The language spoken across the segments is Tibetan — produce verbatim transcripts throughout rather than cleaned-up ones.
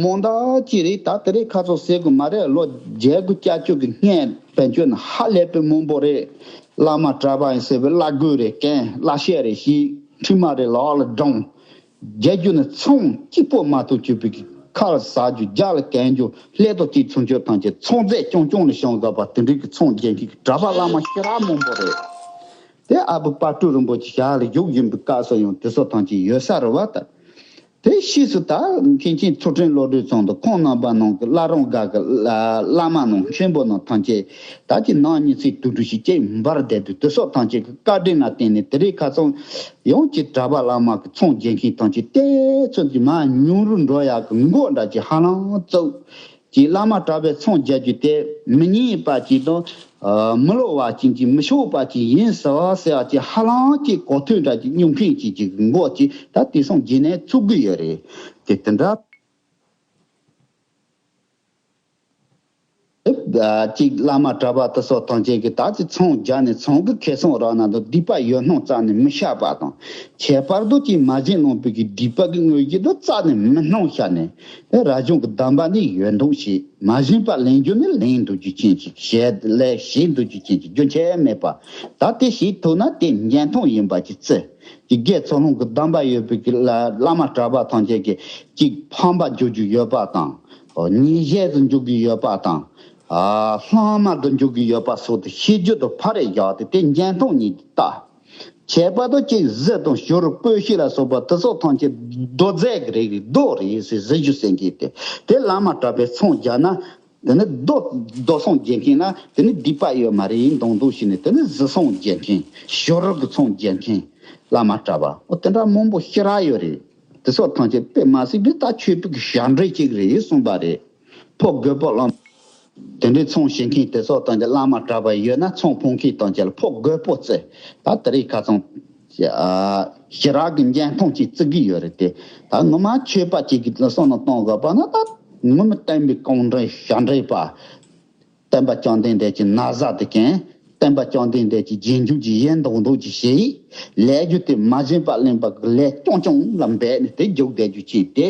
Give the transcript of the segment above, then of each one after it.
མང་དག་ཅིག་རེད། ད་དེ་རིང་ཁ་སང་ཟེར་དགོས་མ་རེད། ལོ་བརྒྱད་དགུ་བརྒྱད་ཅུ་གི་སྔོན་བན་ཆོས་ནི་ཧ་ལས་པའི་མང་པོ་རེད། བླ་མ་གྲྭ་པ་ཡིན་ཟེར་བའི་བླ་རྒོད་རེད། རྐྱེན་བླ་ཤད་རེད། ཞིག་ཁྲིམས་མ་རེད། ལག་ལ་སྒྲོམ། རྒྱལ་རྒྱུ་ནི་ཚོང་གཅིག་པོ་མ་གཏོགས་ཅིག་པའི་ཁ་ལ་ཟ་རྒྱུ། རྒྱ་ལ་གན་རྒྱུ། ལྷས་དང་གཅིག་ཚུན་ཆོད་ཐམས་ཅད་ཚོང་རྫས་རྐྱང་རྐྱང་ལ་བྱང་དགོས་པ། དེ་འདྲའི་གི་ཚོང་རྒྱག་མཁན་གྱི་གྲྭ་པ་བླ་མ་ཤི་ར་མང་པོ་རེད། དེ་ཨ་བུ་དཔལ་སྤྲུལ་རིན་པོ་ཆེ་ཞལ་ལ་བཞུགས་ཡིན་པའི་སྐབས་སུ་ཡང་དེ་ཚོ་ཐམས་ཅད་ཡོད་ས་རེད་བ། ད་དེ་ཕྱིས་སུ་ད་མཁན་ཆེན་ཚུལ་ཁྲིམས་བློ་གྲོས་ཚང་དང་ཁོང་རྣམ་པ་ནང་གི་བླ་རུང་སྒར་གི་བླ་བླ་མ་ནང་ཆེན་པོ་ནང་ཐམས་ཅད་ད་ཀྱི་ནང་ཉི་ཚེ་དུས་དྲུག་ཞིག་ཅེས་འབར་བསྡད་དུས། དེ་སོགས་ཐམས་ཅད་ཀྱི་བཀའ་དྲིན་ལ་བརྟེན་ནས་དེ་རིང་ཁ་སང་ཡང་ཅིག་གྲྭ་པ་བླ་མ་གི་ཚོང་རྒྱག་མཁན་ཐམས་ཅད་དེ་ཚོ་གི་མར་ཉུང་རུ་འགྲོ་ཡག་གི་འགོག་འདྲ་ཅིག་ཧ་ལམ་བཙུགས། ཀྱི་བླ་མ་གྲྭ་པའི་ཚོང་རྒྱག་རྒྱུ་དེ་མི་ཉན་པ་ཅིག་དང་། ཨ། མི་སློབ་པ་ཅིག་གིས་མི་ཆོག་པ་ཅིག་ཡིན་ཟེར་བ་ཟེར་བ་ཅིག་ཧ་ལམ་ཅིག་གོ་ཐོས་འདྲ་ཅིག་སྙོམས་མཁན་ཅིག་ཅིག་གི་འགོག་ཅིག་ད་དེང་སང་རྗེས་ནས་ཚུགས་ཀྱི་ཡོད་རེད། དེ་དེ་འདྲ། ཨ། ཅིག་བླ་མ་གྲྭ་པ་དེ་སོགས་ཐམས་ཅད་ཀྱིས་ད་ཅིག་ཚོང་རྒྱག་ནས་ཚོང་གི་ཁེ་བཟང་རག་ན་དང་སྡིག་པ་ཡོད་སྣང་རྩ་ནས་མི་བཤད་པ་དང་། ཁྱད་པར་དུ་ཅིག་མ་བྱིན་ནང་པའི་གི་སྡིག་པ་གི་དངོས་གཞི་དུ་རྩ་ནས་མི་སྣང་བཤད་ནས། རབ་བྱུང་གི་གདམས་པ་ནི་ཡོད་མདོག་བྱས། མ་བྱིན་པ་ལེན་རྒྱུ་ནི་ལེན་འདུག་རྒྱུ་ཅན་ཅིག་བྱེད་ལས་བྱེད་འདུག་རྒྱུ་ཅན་ཅིག་རྒྱུ་ཆད་མེད་པ། ད་དེ་ཞིག་ཐུག་ན་དེ་འགན་ཐོང་ཡིན་པ་ཅིག་བརྩི། ཀྱི་དགེ་ཚུལ་སློང་གི་གདམས་པ་ཡོད་པའི་གི་བླ་བླ་མ་གྲྭ་པ་ཐམས་ཅད་ཀྱིས་ཅིག་ཕམ་པ་འཇོག་རྒྱུ་ཡོད་པ་དང་། ཉེས་བྱས་སུ་འཇོག་གི་ཡོད་པ་དང་། ཨ། ལྷག་མ་དུ་འཇོག་གི་ཡོད་པ་སོགས་དེ་ཤེས་རྒྱུ་དང་ཕ་རེ་བཞག་སྟེ་དེ་འགན་ཐོང་ཉིད་ཀྱིས་བལྟ། ཁྱད་པར་དུ་ཅིག་གཟི་དང་བྱུ་རུ་སྤོས་ཤེལ་ལ་སོགས་པ་དེ་སོགས་ཐམས་ཅད་རྡོ་རྫས་ཀྱི་རིགས་རེད། རྡོ་རེད་ཟེར་གཟི་བྱུ་ཟེར་མཁན་དེ། དེ་བླ་མ་གྲྭ་པས་ཚོང་རྒྱག་ན། དེ་ནི་རྡོ་རྡོ་ཚོང་རྒྱག་མཁན་ལ་དེ་ནི་སྡིག་པ་ཡོད་མ་རེད། མདོག་མདོག་བྱས་ནས་དེ་ནི་གཟི་ཚོང་རྒྱག་མཁན། བྱུ་རུ་གི་ཚོང་རྒྱག་མཁན། བླ་མ་གྲྭ་པ་འོ་དེ་འདྲ་མང་པོ་ཤི་ར་ཡོད་རེད། དེ་སོགས་ཐམས་ཅད་དཔེ་མ་སྲིད་པའི་ད་ཆོས་པའི་གི་ཞབས་འདྲེན་ཅིག་རེད་གསུངས་པ་རེད། ཕོ་རྒོད་པོ་བླ། དེ་འདྲའི་ཚོང་བྱེད་མཁན་དེ་སོགས་དང་གི་བླ་མ་གྲྭ་པ་ཡོད་ན་ཚོང་འཕོག་མཁན་དང་གི་ལ་ཕོ་རྒོད་པོ་བརྩི། ད་དེ་རིང་ཁ་སང་ཞི་རག་གི་འགན་ཐོང་ཅིག་བརྩི་གི་ཡོད་རེད་དེ། ད་ངོ་མ་ཆོས་པ་ཅིག་གི་བསམ་བློ་གཏོང་དགོས་པ་ན། ད་ངོ་མ་བསྟན་པའི་གུང་ཁྲན་ཞབས་འདྲེན་པ། སྟོན་པ་བཅོམ་ལྡན་འདས་ཀྱི་ན་བཟའ་དེ་གན། སྟོན་པ་བཅོམ་ལྡན་འདས་ཀྱི་རྗེས་འཇུག་གི་ཡིན་མདོག་མདོག་ཅིག་བྱེད། ལས་རྒྱུ་དེ་མ་བྱིན་པ་ལེན་པ་གི་ལས་རྐྱང་རྐྱང་ལ་འབད་ནས་དེ་རྒྱུག་བསྡད་རྒྱུ་ཅིག་དེ།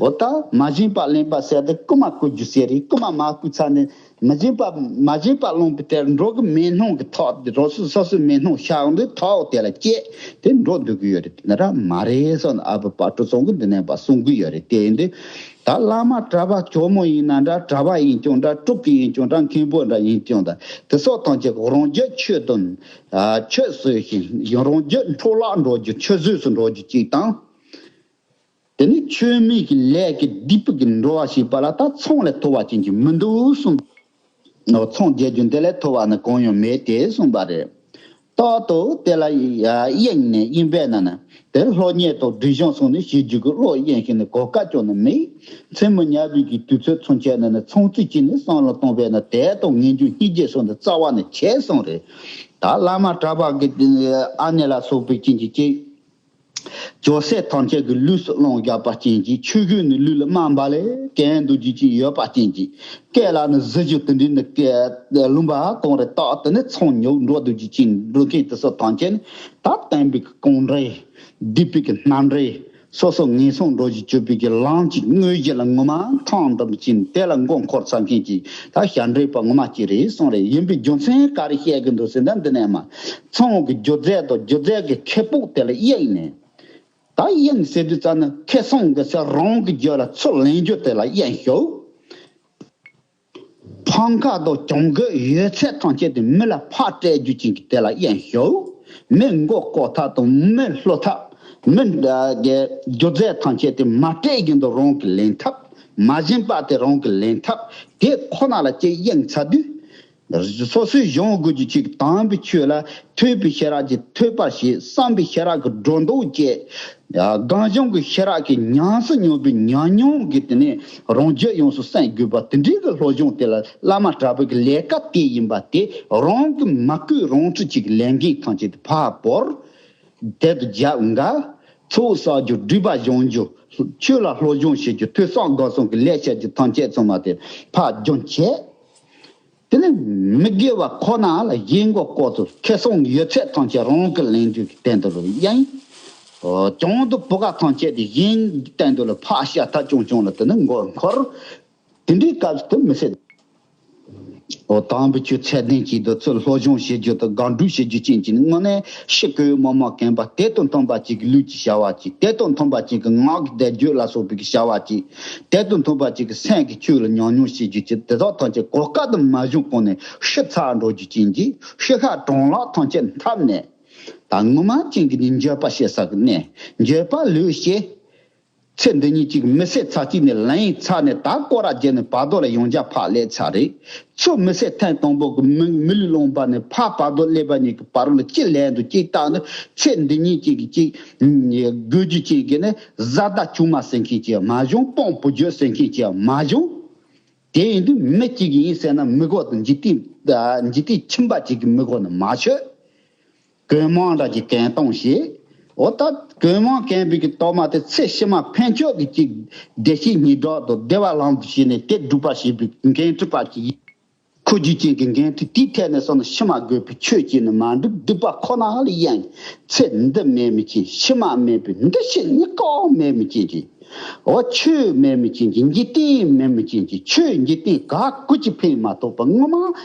འོ་ད་མ་བྱིན་པ་ལེན་པ་ཟེར་དེ་རྐུ་མ་རྐུ་རྒྱུ་ཟེར་རེད། རྐུ་མ་མ་རྐུ་ཚར་ནས་མ་བྱིན་པ་མ་བྱིན་པ་ལོངས་པའི་དེར་འགྲོ་གི་མེད་སྣང་གི་ཐོག་དེ་རོ་སོ་སོ་སོའི་མེད་སྣང་ཤར་འོང་དུས་ཐོག་དེ་ལ་སྐྱེས་དེ་འགྲོ་འདུག་གི་ཡོད་རེད། དེ་འདྲ་མ་རེད་སོགས་ཨ་བུ་དཔལ་སྤྲུལ་ཚང་གིས་འདི་ནས་པ་གསུང་གི་ཡོད་རེད། དེ་ཡིན་དུས། ད་བླ་མ་གྲྭ་པ་ཇོ་མོ་ཡིན་ན་འདྲ། གྲྭ་པ་ཡིན་ཀྱང་འདྲ། སྤྲུལ་སྐུ་ཡིན་ཀྱང་འདྲ། མཁན་པོ་འདྲ་ཡིན་ཀྱང་འདྲ། དེ་སོགས་ཐམས་ཅད་རང་རྒྱུད་ཆོས་དང་། ཨ། ཆོས་སུ་ཞིག་རང་རྒྱུད་འཕྲོ་བརླག་འགྲོ་རྒྱུ་ཆོས་བཟོས་སུ་འགྲོ་རྒྱུ་གཅིག་དང་། དེ་ནི་ཆོས་མེད་ཀྱི་ལས་ཀྱི་སྡིག་པའི་གི་འགྲོ་བ་ཞིག་པ་ལ་ད་ཚོང་ལས་ཐོབ་པ་ཅན་གྱི་མི་འདུག་གསུངས། ཚོང་རྒྱག་རྒྱུ་འདི་ལས་ཐོབ་པ་ནི་གང་ཡང་མེད་དེ་གསུངས་པ་རེད། རྟག་ཏུ་དེ་ལ་གཡེངས་ནས་གཡེངས་པས་ན་ནི། དེར་སློབ་གཉེར་དང་སྒྲིབ་སྦྱོང་སོགས་ནི་བྱེད་རྒྱུ་གི་བློ་གཡེང་ཞིང་ནི་གོ་སྐབས་ཀྱང་ནི་མེད། མཚན་མོ་ཉལ་བའི་གི་དུས་ཚོད་ཚུན་ཆད་ནི་ནི་ཚོང་རྩིས་ཀྱིས་ནི་བསམ་བློ་གཏོང་བས་ན་དད་དང་ངེས་འབྱུང་སྙིང་རྗེ་སོགས་ནི་རྩ་བ་ནས་བྱས་སོང་རེད། ད་བླ་མ་གྲྭ་པ་གི་ཨ་ནེ་ལ་སོགས་པའི་རྐྱེན་གྱིས་ཅིག་ཇོ་སྲས་ཐམས་ཅད་ཀྱི་ལུས་སུ་བླངས་བཞག་པ་ཅན་གྱི་ཆོས་གོས་ནི་ལུས་ལ་དམར་འབར་ལས་གྱོན་འདུག་རྒྱུ་ཅིག་ཡོད་པ་ཅན་གྱི། སྐེ་ལ་ནི་གཟི་བྱུ་དེ་འདྲའི་ནི་སྐེ་ལུམ་པ་གང་རེ་བཏགས་ཏེ་ནི་ཚོང་ཉོ་འགྲོ་འདུག་རྒྱུ་ཅིག་འགྲོ་མཁན་དེ་ཚོ་ཐམས་ཅད་ནི་ད་བསྟན་པའི་གུང་ཁྲན་སྡིག་པའི་གི་རྣམ་འདྲེན་སོ་སོ་ངན་སོང་འགྲོ་རྒྱུ་གཅོད་པའི་གི་ལམ་གྱི་དངོས་གཞི་ལ་ངོ་མ་ཐང་འགྲམ་ཅིག་དེ་ལ་མགོ་འཁོར་ཚར་མཁན་གྱི་ད་ཞབས་འདྲེན་པ་ངོ་མ་གཅིག་རེད་གསུངས་རེད། ཡིན་པའི་རྒྱུ་མཚན་ག་རེ་བཤད་གི་འདུག་ཟེར་ན། འདི་ནས་མ་ཚོང་གི་སྒྱུ་རྩལ་དང་སྒྱུ་རྩལ་གི་ཁེ་སྤོགས་དེ་ལ་གཡེངས་ནས། ད་གཡེང་ཟེར་དུས་ཙམ་ན་ཁེ་བཟང་གི་ཟེར་རང་གི་རྒྱུད་ལ་ཚུར་ལེན་རྒྱུ་དེ་ལ་གཡེང་ཤོག་ཕམ་ཁ་དང་གྱོང་གུད་ཡོད་ཚད་ཐམས་ཅད་དེ་མི་ལ་ཕར་སྤྲད་རྒྱུ་ཅན་གྱི་དེ་ལ་གཡེང་ཤོག་མི་མགོ་སྐོར་ཐབས་དང་མི་བསླུ་ཐབས། མི་འདྲ་གི་སྒྱུ་རྩལ་ཐམས་ཅད་དེ་མ་སྤྲད་བཞིན་དུ་རང་གིས་ལེན་ཐབས། མ་བྱིན་པ་དེ་རང་གིས་ལེན་ཐབས་དེ་ཁོ་ན་ལ་ཅིག་གཡེང་ཚར་དུས། སོ་སོའི་གཞུང་དགོས་རྒྱུ་ཅིག་དམ་པའི་ཆོས་ལ་ཐོས་པའི་ཤེས་རབ་ཀྱིས་ཐོས་པར་བྱེད། བསམ་པའི་ཤེས་རབ་ཀྱིས་སྒྲོ་འདོགས་བཅད། སྒོམ་བྱུང་གི་ཤེས་རབ་ཀྱིས་ཉམས་སུ་མྱོང་བའི་ཉམས་མྱོང་གིས་དེ་ནས་རང་རྒྱུད་ཡོངས་སུ་སེམས་དགོས་པ་དེ་འདྲའི་གི་སློབ་སྦྱོང་དེ་ལ་བླ་མ་གྲྭ་པའི་གི་ལས་ཀ་དེ་ཡིན་པ་དེ་རང་གི་མ་བསྐུལ་རང་ཁྲིད་ཅིག་ལས་འགན་ཐམས་ཅད་དེ་ཕར་བོར། དེ་དུ་རྒྱབ་འགལ། ཚོགས་བསགས་རྒྱུ། སྒྲིབ་པ་སྦྱང་རྒྱུ། ཆོས་ལ་སློབ་སྦྱོང་བྱེད་རྒྱུ། ཐོས་བསམ་སྒོམ་གསུམ་གྱི་ལས་བྱ་རྒྱུ་ཐམས་ཅད་ཚང་མ་དེ་ཕར་རྒྱུན་ཆད། དེ་ནས་མི་དགེ་བ་ཁོ་ན་ལ་གཞན་མགོ་སྐོར་དུ་ཁེ་བཟང་ཡོད་ཚད་ཐམས་ཅད་རང་གིས་ལེན་རྒྱུ་གི་སྟེང་དུ་རུ་གཡེང་། ཨོ། གྱོང་དུ་བུ་ག་ཐང་ཆད་དེ་གཞན་སྟེང་དུ་ལ་ཕག་ཤ་ཐག་ཆུང་ཆུང་ལ་དེ་ནི་མགོ་འཁོར། དེ་འདྲའི་སྐབས་སུ་དེ་མི་སྲིད། ཨོ། དང་པོ་ཆོས་ཚད་ལྡན་གྱི་འདོད་ཚུལ་སློབ་སྦྱོང་བྱེད་རྒྱུ་དང་སྒང་སྒྲུབ་བྱེད་རྒྱུ་ཅན་གྱི་ནི་དངོས་གནས་ཕྱི་གོས་མོག་མོག་གྱོན་པ། དེ་དང་མཐུན་པ་ཅིག་གི་ལུས་ཀྱི་བྱ་བ་ཅིག་དེ་དང་མཐུན་པ་ཅིག་གི་ངག་གི་བཟླས་བརྗོད་ལ་སོགས་པའི་གི་བྱ་བ་ཅིག་དེ་དང་མཐུན་པ་ཅིག་གི་སེམས་ཀྱི་ཆོས་ལ་ཉམས་མྱོང་བྱེད་རྒྱུ་ཅིག་དེ་དག་ཐམས་ཅད་གོ་སྐབས་དང་མ་བྱུང་གོང་ནས་ཤི་ཚར་འགྲོ་རྒྱུ་ཅན་གྱི་ཤི་ཁ་གྲང་ལག་ཐམས་ཅད་འཐབ་ནས། ད་ངོ་མ་ཅན་གྱི་ནི་འགྱོད་པ་བྱེད་ས་གི་གནས། འགྱོད་པ་ལུས་ཤེས། ཚེ་འདི་ཉིད་ཅིག་མི་ཚེ་ཚར་གཅིག་ནས་ལན་ཚར་ནས། ད་སྐོར་ར་བརྒྱབ་ནས་བར་དོ་ལ་ཡང་བསྐྱར་ཕར་སླེབས་ཚར་རེད། ཚུར་མི་ཚེ་ཐེངས་དང་པོ་གི་མི་མི་ལུས་ལོངས་པ་ནས་ཕར་བར་དོ་སླེབས་པ་གཉིས་ཀྱི་བར་ལ་གཅིག་ལན་དུ་གཅིག་བཏགས་ནས། ཚེ་འདི་ཉིད་ཅིག་གི་ཅིག་དགོས་རྒྱུ་ཅན་གྱི་ནི་བཟའ་ཟླ་ཆུང་མ་ཟེར་མཁན་ཅིག་མ་བྱུང་། སྤུན་བུ་རྒྱུད་ཟེར་མཁན་ཅིག་མ་བྱུང་། དེ་ཡིན་དུས་མི་གཅིག་ཡིན་ཟེར་ན་མི་དགོས་དང་། འཇིག་རྟེན་འཇིག་རྟེན་ཁྱིམ་པ་གཅིག་གི་མི་དགོས་ན་མ་ཆོད། གོས་མང་འདྲ་གྱི་གན་གཏོང་བྱེད། འོ། ད་གོས་མང་གན་པའི་གི་གཏོར་མ་དེ་ཚེ་ཕྱི་མ་ཕན་ཆོད་ཀྱི་ཅིག་བདེ་སྐྱིད་ཉིད་སྒྲོག་དང་བདེ་བ་ལམ་དུ་བྱས་ནས་དེ་སྒྲུབ་པ་བྱེད་པའི་འགན་འཁྲི་པ་ཅིག་ཡིན། ཁུ་རྒྱུ་ཅན་གྱི་འགན་འཁྲི་དེའི་ཐད་ནས་སོང་ན་ཕྱི་མ་དགོས་པའི་ཆོས་ཅིག་ནི་མ་འདུག་སྡིག་པ་ཁོ་ན་ལ་གཡེང་། ཚེ་འདི་མེད་མི་ཅན། ཕྱི་མ་མེད་པའི་འདི་ཕྱི་གཉིས་ཀ་མེད་མི་ཅན་གྱི། འོ། ཆོས་མེད་མི་ཅན་གྱི། འཇིག་རྟེན་མེད་མི་ཅན་གྱི། ཆོས་འཇིག་རྟེན་ག་གུ་ཅི་ཕན་མ་ཐོགས་པ་ངོ་མ་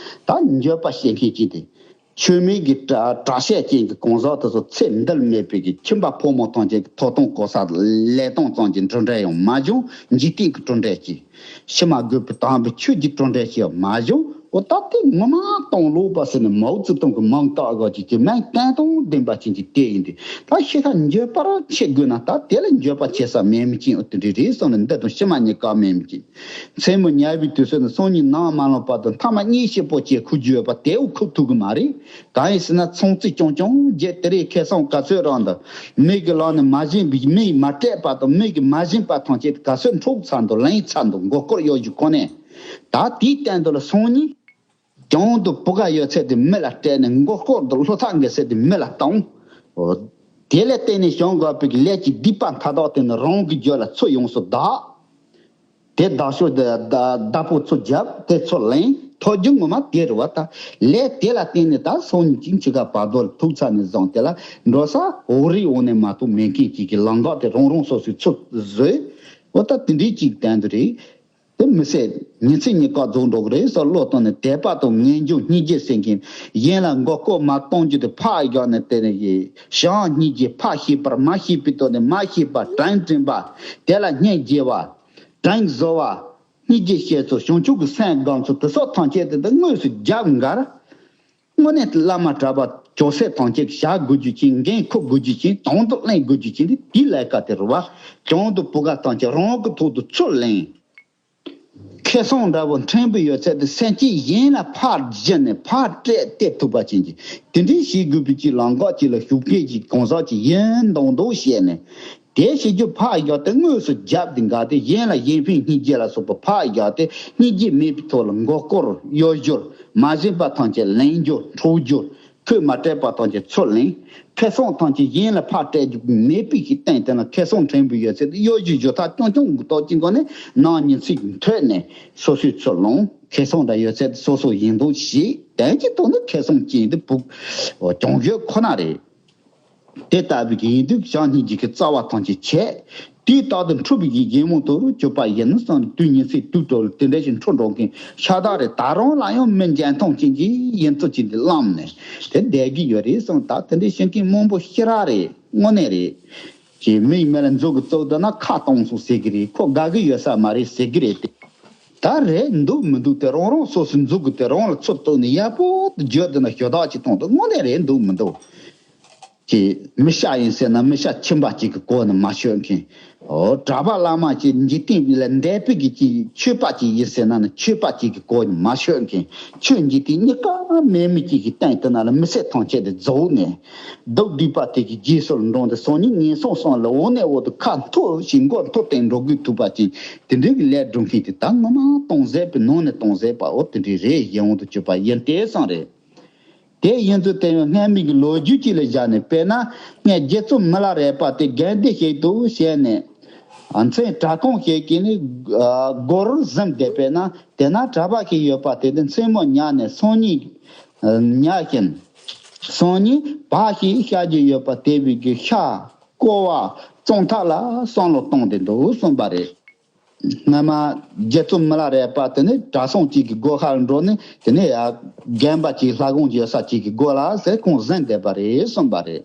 ད་འགྱོད་པ་བྱེད་མཁན་ཅིག་དེ། ཆོས་མེད་ཀྱི་གྲྭ་གྲྭ་ཤག་ཅན་གྱི་གང་ཟག་དེ་ཚོ་ཚེ་འདི་ལ་མེད་པའི་གི་ཁྱིམ་པ་ཕོ་མོ་ཐམས་ཅད་ཀྱི་ཐོབ་ཐང་གོ་ས་ལས་སྟངས་ཙམ་གྱི་གྲུབ་འབྲས་ཡང་མ་བྱུང་། འཇིག་རྟེན་གྱི་གྲུབ་འབྲས་ཀྱི། ཕྱི་མ་དགོས་པའི་དམ་པའི་ཆོས་ཀྱི་གྲུབ་འབྲས་ཤིག་མ་བྱུང་། འོ། ད་དེ་ངོ་མ་སྟོང་ལོག་པ་ཟེར་ནས་མའོ་ཙེ་ཏུང་གི་མིང་བཏགས་དགོས་ཀྱི་ཅིག་མིང་བཏོན་སྟངས་བདེན་པ་ཅན་གྱི་དེ་ཡིན་ཏེ། ད་ཤི་ཁ་འགྱོད་པར་བྱེད་དགོས་ན་ད་དེ་ལ་འགྱོད་པ་བྱེད་ས་མེད་མི་ཅན། འོ། དེ་འདྲ་རེད་སོང་ན་འདི་དང་ཕྱི་མ་གཉིས་ཀ་མེད་མི་ཅན། མཚན་མོ་ཉལ་བའི་དུས་སུ་ནི་སང་ཉིན་ནམ་མ་ལངས་བར་དུ་མཐའ་མ་གཉིད་སྐྱིད་པོ་བྱེད་ཁུག་རྒྱུ་ཡོད་པ་དེའུ་ཁུག་ཐུབ་གི་མ་རེད། གང་ཡིན་ཟེར་ན་ཚོང་རྩིས་རྐྱང་རྐྱང་བརྒྱབ། དེ་རིང་ཁ་སང་ག་ཚོད་རག་འདུག་མིག་གི་ལག་ནས་མ་བཞེངས་པའི། མིག་མ་སྤྲད་བར་དུ་མིག་གིས་མ་བཞེངས་པ་ཐམས་ཅད་ག་ཚོད་འཕྲོག་ཚར་འདུག་ལེན་ཚར་འདུག་མགོ་སྐོར་གཡོ་སྒྱུ་ཁོ་ནས། ད་དེའི་སྟེང་དུ་ལ་སང་ཉིན་གྱོང་དུ་བུ་ག་ཡོད་ཚད་དེ་མི་ལ་སྤྲད་ནས། མགོ་སྐོར་དུ་ལྷོ་ཐག་འགེལ་ཚད་དེ་མི་ལ་གཏོང་། འོ། དེ་ལས་བརྟེན་ནས་བྱུང་དགོས་པའི་ལས་ཀྱི་སྡིག་པ་མཐའ་དག་དེ་ནི་རང་གི་རྒྱུད་ལ་ཚུར་ཡོངས་སུ་བདག་དེ་བདག་ཤོས་དེ་བདག་བདག་པོ་ཚུར་རྒྱབ། དེ་ཚུར་ལེན། ཐོབ་རྒྱུ་ངོ་མ་དེ་རེད་བ། ད་ལས་དེ་ལ་བརྟེན་ནས་ད་སང་ཉིན་ཅིག་འཆི་ཁ་བར་དོ་ལ་ཐུག་ཚར་ནས་བཟུང་དེ་ལ་འགྲོ་ས་འོག་རིགས་འོག་ནས་མ་གཏོགས་མེད་མཁན་ཅིག་གི་ལམ་ཁ་དེ་རང་རང་སོ་སོས་ཚུར་བཟོས། འོ། ད་དེ་འདྲའི་ཅིག་སྟེང་དུ་རེད། དེ་མི་ཚེ་ཉིན་མཚན་གཉིས་ཀ་རྫོགས་འགྲོ་གི་རེད་ཟེར་བློ་བཏང་ནས། དད་པ་དང་ངེས་འབྱུང་སྙིང་རྗེ་ཟེར་མཁན་གཞན་ལ་མགོ་སྐོར་མ་གཏོང་རྒྱུ་དེ་ཕར་བཞག་ནས། དེ་ནས་བྱམས་སྙིང་རྗེ། ཕར་བཤད་པར་མ་བཤད་པའི་ཐོག་ནས་མ་བཤད་པ། དྲིན་དྲན་པ། དེ་ལ་སྙིང་རྗེ་བ། དྲིན་གཟོ་བ། སྙིང་རྗེ་བཤད་ཚུལ། བྱང་ཆུབ་ཀྱི་སེམས་སྒོམ་ཚུལ། དེ་སོགས་ཐམས་ཅད་དེ་དེ་དངོས་སུ་རྒྱབ་འགལ། དངོས་གནས་བླ་མ་གྲྭ་པ་ཅོག་ཙེ་ཐམས་ཅད་བཞག་དགོས་རྒྱུ་ཅན། འགན་འཁུར་དགོས་རྒྱུ་ཅན། དང་དུ་ལེན་དགོས་རྒྱུ་ཅན་དེ་དེའི་ལས་ཀ་དེ་རེད་བ། གྱོང་དུ་བུ་ག་ཐམས་ཅད་རང་གི་ཐོག་ཏུ་ཚུར་ལེན། ཁེ་བཟང་འདྲ་བོ་ཕྲན་བུ་ཡོད་ཚད་དེ་སེམས་ཅན་གཞན་ལ་ཕར་བརྗེ་ནས་ཕར་སྤྲད་སྟེར་ཐུབ་པ་ཅན་གྱི་དེ་འདྲའི་བྱེད་དགོས་པའི་ཅིག་ལམ་ཁ་ཅིག་ལ་ཞུགས་མཁན་ཅིག་གང་ཟག་ཅིག་ཡིན་མདོག་མདོག་བྱས་ནས། དེ་བྱེད་རྒྱུ་ཕར་བཞག་སྟེ་དངོས་སུ་རྒྱབ་དེ་འགལ་ཏེ། གཞན་ལ་གཞན་ཕན་སྙིང་རྗེ་ལ་སོགས་པ་ཕར་བཞག་སྟེ། སྙིང་རྗེ་མེད་པའི་ཐོག་ལ་མགོ་སྐོར་གཡོ་སྒྱུར། མ་བཞེངས་པ་ཐམས་ཅད་ལེན་རྒྱུ། འཕྲོག་རྒྱུ། ཁོས་མ་སྤྲད་པ་ཐམས་ཅད་ཚུར་ལེན། ཁེ་བཟང་ཐམས་ཅད་གཞན་ལ་ཕར་སྤྲད་རྒྱུ་མེད་པའི་ཞིག་སྟེང་དེ་ན་ཁེ་བཟང་ཕྲན་བུ་ཡོད་ཚད་དེ་གཡོ་སྒྱུ་ཞུ་ཐག་རྐྱང་རྐྱང་གི་ཐོག་ཅིག་སྒོ་ནས་ནང་ཉིན་ཚིག་འཐོལ་ནས་སོ་སོས་ཚུར་ལོངས། ཁེ་བཟང་འདྲ་ཡོད་ཚད་དེ་སོ་སོ་ཡིན་མདོག་བྱས། དོན་གྱི་ཐོག་ནས་ཁེ་བཟང་ཅན་དེ་བུ་གྱོང་གཞི་ཁོ་ན་རེད། དེ་ལྟ་བུའི་ཡིན་དུས་བྱམས་སྙིང་རྗེ་གི་རྩ་བ་ཐམས་ཅད་བྱས། དེའི་རྟག་ཏུ་འཁྲུལ་པའི་རྗེས་མ་དུ་གྱུར་པ་ཡིན་ཙང་། དུས་ཉིན་མཚན་དུས་དྲུག་ལ་དེ་འདྲ་ཞིག་འཁྲུལ་འགྲོ་མཁན་ཤ་སྟག་རེད། ད་རུང་ལ་ཡང་མི་འཇོན་ཐང་ཅན་གྱི་ཡིན་ཚུལ་ཅན་དེ་བླངས་ནས་དེ་བསྡད་ཀྱི་ཡོད་རེད་གསུངས། ད་དེ་འདྲ་བྱེད་མཁན་མང་པོ་ཞེ་དྲག་རེད། དངོས་གནས་རེད། ཀྱི་མིག་མེད་ལ་མཛུབ་གུ་བཙུགས་བསྡད་ན་ཁ་གཏོང་སོང་ཟེར་གི་རེད། ཁོ་དགའ་གི་ཡོད་ས་མ་རེད་ཟེར་གི་རེད་དེ། ད་རེད་འདུག་མི་འདུག་དེ་རང་རང་སོ་སོའི་མཛུབ་གུ་དེ་རང་ལ་ཚུར་གཏུགས་ནས་ཡག་པོ་དུ་བརྗོད་བསྡད་ན་ཞུ་དག་ཅིག་གཏོང་འདུག་དངོས་གནས་རེད་འདུག་མི་འདུག་ཀྱི་མི་ཤ་ཡིན་ཟེར་ན་མི་ཤ་ཁྱིམ་པ་གཅིག་གི་གོ་ནས་མ་ཤོད་མཁན། ཨོ། གྲྭ་པ་བླ་མ་གཅིག་འཇིག་རྟེན་ལ་འདས་པའི་གི་གཅིག་ཆོས་པ་གཅིག་ཡིན་ཟེར་ན་ནི་ཆོས་པ་གཅིག་གི་གོ་ནས་མ་ཤོད་མཁན། ཆོས་འཇིག་རྟེན་གཉིས་ཀ་མེད་མི་གཅིག་གི་སྟེང་དེ་ན་ལ་མི་ཚེ་ཐམས་ཅད་དེ་རྫོགས་ནས། སྡུག་སྡུག་པ་དེ་གི་རྗེས་སུ་འབྲངས་ཏེ་སང་ཉིན་ངན་སོང་གསུམ་ལ་འོ་ནས་འོ་དུ་ཁ་འཐོར་ཞིང་མགོ་འཐོར་ཏེ་འགྲོ་དགོས་ཐུག་པ་ཅན་དེ་འདྲའི་གི་ལས་སྒྲུབ་མཁན་དེ་ད་ངོ་མ་སྟོང་ཟད་པའི་ནང་ནས་སྟོང་ཟད་པ་འོ་དེ་འདྲའི་རེད། ཡིད་འོང་དུ་གྱུར་པ་ཡིན་ཏེ་བསམ་རེད། དེ་ཡིན་ཚུལ་དེ་ཡང་སྔ་མའི་གི་ལོ་རྒྱུས་ཅིག་ལ་བཞག་ནས་དཔེར་ན་ངས་རྗེ་བཙུན་མི་ལ་རས་པ་དེ་དགེ་འདུན་ཞིག་ཏུ་བྱས་ནས་མཚན་གྲྭ་ཁང་ཞིག་གི་ནི་སྒོར་གཟིམ་བསྡད་པས་ན། དེ་ན་གྲྭ་པ་ཞིག་ཡོད་པ་དེ་དེ་མཚན་མོ་ཉལ་ནས་སང་ཉིན་ཉལ་ཞིང་སང་ཉིན་བག་ཞིག་བཤའ་རྒྱུ་ཡོད་པ་དེ་བའི་གི་ཤ་ བསྐོར་བ་བཙོང་ཐབས་ལ་བསམ་བློ་གཏོང་སྟེ་འདུག་གསུངས་པ་རེད། སྔ་མ་རྗེ་བཙུན་མི་ལ་རས་པ་དེ་ནི་གྲྭ་ཚང་གཅིག་གི་སྒོ་ཁར་འགྲོ་ནས་དེ་ནས་ཡ་རྒན་པ་གཅིག་ལྷ་དགོངས་ཀྱི་ཡོད་ས་གཅིག་གི་སྒོ་ལ་ཟེར་ཁོང་གཟིམས་བསྡད་པ་རེད་གསུངས་པ་རེད།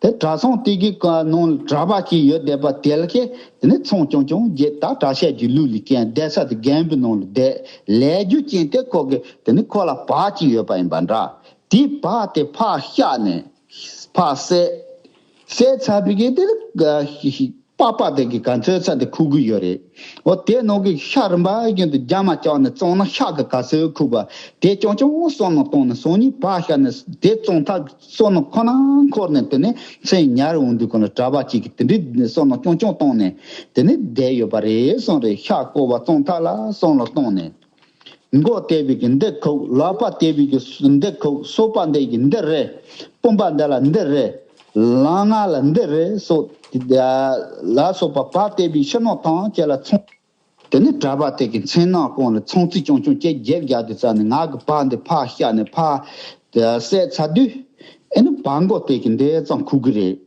དེ་གྲྭ་ཚང་དེ་གི་ནང་གྲྭ་པ་གཅིག་ཡོད་བསྡད་པ་དེ་ལ་ཁེ་དེ་ནི་ཚོང་ཆུང་ཆུང་རྒྱས་ད་གྲྭ་ཤག་གི་ལུགས་ལ་བརྟེན་བསྡད་ས་དེ་རྒན་པའི་ནང་ལ་བསྡད། ལས་རྒྱུ་རྐྱེན་དེ་ཁོ་གི་དེ་ནི་ཁོ་ལ་བག་གཅིག་ཡོད་པ་ཡིན་པ་འདྲ། དེའི་བག་དེ་ཕར་བཤགས་ནས་ཕར་བསད། བསད་ཚར་བའི་གི་དེ་ནི་པགས་པ་དེ་གི་ག་ཚོད་ཚར་དེ་ཁུག་གི་ཡོད་རེད། འོ་དེ་ནང་གི་ཤ་རིམ་པ་བཞིན་དུ་རྒྱ་མ་བཅག་ནས་བཙོང་ན་ཤ་གི་ག་ཚོད་ཁུག་པ་དེ་ཅུང་ཅུང་བསམ་མནོ་བཏང་ནས་སང་ཉིན་བག་བཤགས་ནས་དེ་བཙོང་ཐབས་བསམ་མནོ་ཁོ་ན་འཁོར་ནས་དེ་ནས་མཚན་ཉར་འོང་དུས་ཁོ་ན་གྲྭ་པ་གཅིག་གིས་དེ་འདྲའི་བསམ་མནོ་ཅུང་ཅུང་བཏང་ནས་དེ་ནས་བསྡད་ཡོད་པ་རེད་གསུངས་རེད། ཤ་བསྐོར་བ་བཙོང་ཐབས་ལ་བསམ་མནོ་བཏང་ནས། མགོ་བཏེགས་པའི་གི་འདི་ཁུག་ལག་པ་བཏེགས་པའི་གི་འདི་ཁུག་སོ་པ་འདི་གི་འདི་རེད། དཔུང་པ་འདི་ལ་འདི་རེད། ལག་ངར་ལ་འདི་རེད་སོགས། ལ་སོགས་པ་བག་བཏེགས་པའི་ཕྱི་ནང་ཐམས་ཅད་ལ་ཚོང་། དེ་ནས་གྲྭ་པ་དེ་གི་མཚན་ནག་ཁོང་ལ་ཚོང་རྩིས་ཅུང་ཅུང་བྱས་རྒྱབ་རྒྱག་དུས་ཙམ་ནས་ང་གི་བག་འདི་ཕར་བཤགས་ནས་ཕར་བསད་ཚར་དུས་ཨེ་ནི་བག་མགོ་དེ་གི་འདི་ཙམ་ཁུག་གི་རེད།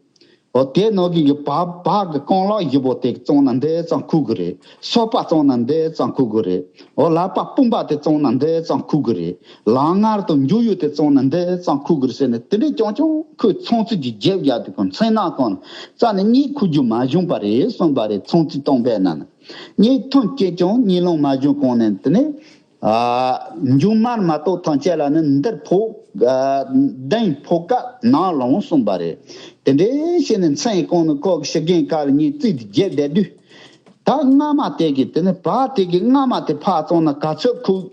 འོ་དེ་ནང་གི་གི་བག་བག་གི་རྐང་ལག་བཞི་པོ་དེ་བཙོང་ན་འདི་ཙམ་ཁུག་གི་རེད། སོ་པ་བཙོང་ན་འདི་ཙམ་ཁུག་གི་རེད། འོ་ལག་པ་དཔུང་པ་དེ་བཙོང་ན་འདི་ཙམ་ཁུག་གི་རེད། ལག་ངར་དང་འཇུ་ཡུ་དེ་བཙོང་ན་འདི་ཙམ་ཁུག་གི་རེད་ཟེར་ནས་དེ་འདྲའི་ཅུང་ཅུང་ཁོས་ཚོང་རྩིས་ཀྱི་རྒྱབ་རྒྱག་དུས་ཁོ་མཚན་ནག་ཁོང་རྩ་ནས་གཉིད་ཁུག་རྒྱུ་མ་བྱུང་པ་རེད་གསུངས་པ་རེད། ཚོང་རྩིས་གཏོང་པའི་ནང་ན་གཉིད་ཐུང་སྐྱེས་ཀྱང་གཉིད་ལོང་མ་བྱུང་གོང་ནས་དེ་ནས། ཨ། མཇུག་མར་མ་གཏོགས་ཐམས་ཅད་ལ་ནི་འདིར་ཕོག་ཨ། གདན་ཕོག་སྐབས་ནང་ལོང་གསུངས་པ་རེད། དེ་འདྲའི་བྱས་ནས་མཚན་གང་ནས་ཁོ་གི་ཕྱི་རྒྱན་ཁ་ལ་གཉིད་རྩིས་དེ་རྒྱབ་བསྡད་དུས། ད་སྔ་མ་དེ་གི་དེ་ནི་བག་དེ་གི་སྔ་མ་དེ་ཕར་བཙོང་ན་ག་ཚོད་ཁུག་